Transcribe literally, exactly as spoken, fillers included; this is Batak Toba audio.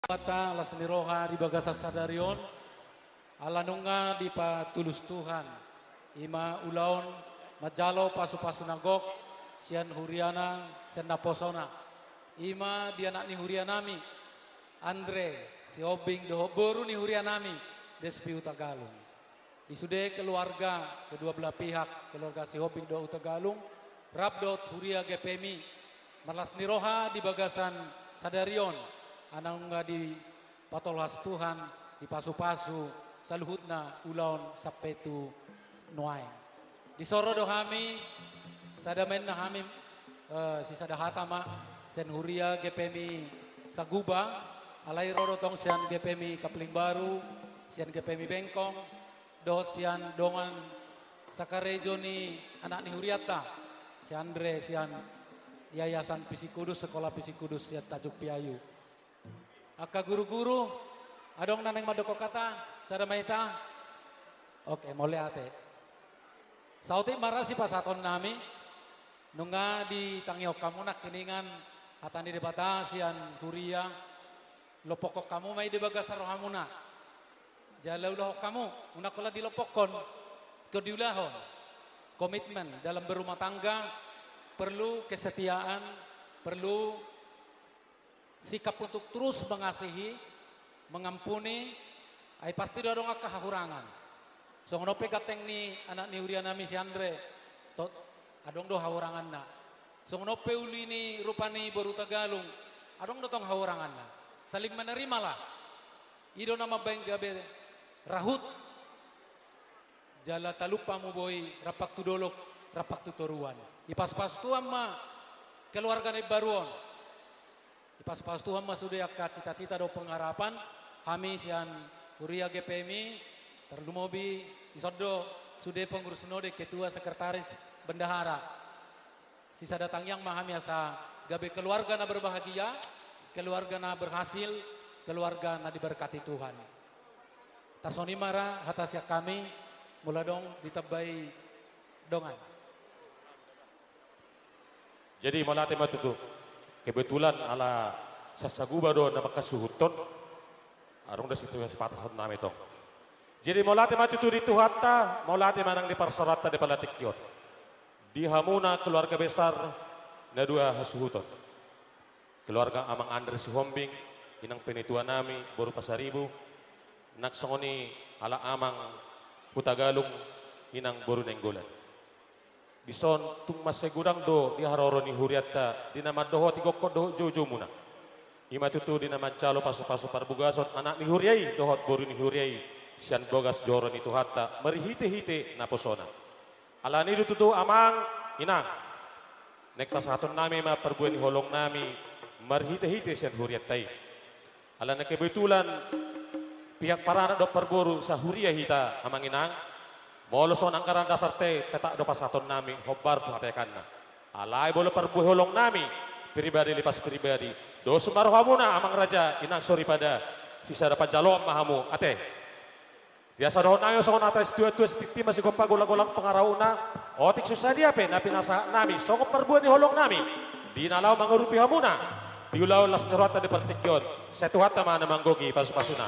Bata las ni roha di bagasan sadari on, ala nunga dipatulus Tuhan, ima ulaon manjalo pasupasu na gok sian huriana, sian naposona, ima di anak ni huria nami, Andre Sihombing dohot boru ni huria nami, Despi Hutagalung. Di sude keluarga, kedua belah pihak, keluarga Sihombing dohot Hutagalung, rap dohot huria G P M I, marlas ni roha di bagasan sadari on, ala nunga dipatolhas Tuhan, dipasupasu saluhutna ulaon sampe tu nuaeng. Disoro do hami, sada ma inna hami, eh, sisada hata ma, sian huria G P M I Saguba, alai ro do tong sian G P M I Kapling Baru, sian G P M I Bengkong, dohot sian dongan sakarejo ni anak ni hurianta, si Andre, sian Yayasan Fisik Kudus, Sekolah Fisik Kudus sian Tanjung Piayu. Angka guru-guru, adong na naeng mandok hata, sada ma hita? Oke, mauliate. Saotik ma ra sipasahaton nami, nunga ditangihon hamu nangkiningan hata ni Debata sian huria, lompokhon hamu ma i di bagasan rohamuna. Jala ulahon hamu, unang holan dilompokhon, ingkon diulahon. Komitmen dalam berumah tangga, perlu kesetiaan, perlu sikap untuk terus mengasihi, mengampuni, ai pasti do adong angka hahurangan. Songon on pe ganteng ni anak ni huria nami si Andre, to, adong do hahuranganna. Songon on pe uli ni rupa ni boru Hutagalung, adong do tong hahuranganna. Saling menerimalah. I do na mambahen gabe rahut. Jala talup hamu boi rampak tu dolok, rampak tu toruan. Dipasupasu Tuhan ma keluarga na imbaru on. Dipasupasu Tuhan ma sude angka cita-cita dohot pengharapan, hami sian huria G P M I, tarlumobi dison do sude pengurus sinode, ketua, sekretaris, bendahara. Sisada tangiang ma hami asa gabe keluarga na berbahagia, keluarga na berhasil, keluarga na diberkati Tuhan. Tarsongon i ma ra hata sian hami, molo adong ditambai dongan. Jadi mauliate ma tutu. Kebetulan ala sian Saguba do na mangkasuhuthon. Adong do sipasahaton nami tong. Jadi mauliate ma tutu di Tuhanta, mauliate ma nang di parsaoranta di pala tingki on. Di hamuna keluarga besar na dua hasuhuton. Keluarga Amang Andre Sihombing, Inang Penitua nami, boru Pasaribu, nang songon i ala Amang Hutagalung, Inang boru Nainggolan. Dison tung mansai godang do di haroro ni hurianta, di na mandohoti gokhon dohot joujoumuna. Ima tutu di na manjalo pasupasu parbagason anak ni huria i dohot boru ni huria i sian bagas joro ni Tuhanta marhitehite naposona. Alani do tutu Amang, Inang, naeng pasahaton nami ma parbue ni holong nami marhitehite sian hurianta i. Alana kebetulan pihak paranak dohot parboru sahuria hita, Amang Inang. Molo songon anggaran dasarta i, tetap do pasahaton nami hombar tu hapeahanna. Alai molo parbue holong nami, pribadi lepas pribadi, dos ma rohamuna, Amang Raja, Inang Soripada, sisada panjaloan ma hamu, ate. Biasa dohonon nami songon hata situatua: sitintin ma sigompa, golanggolang pangarahutna, otik so sadia pe na pinasahat nami songon parbue ni holong nami, di na laho mangurupi hamuna di ulaon las ni rohanta di partingkian on, sai Tuhanta ma na manggohi pasupasuna.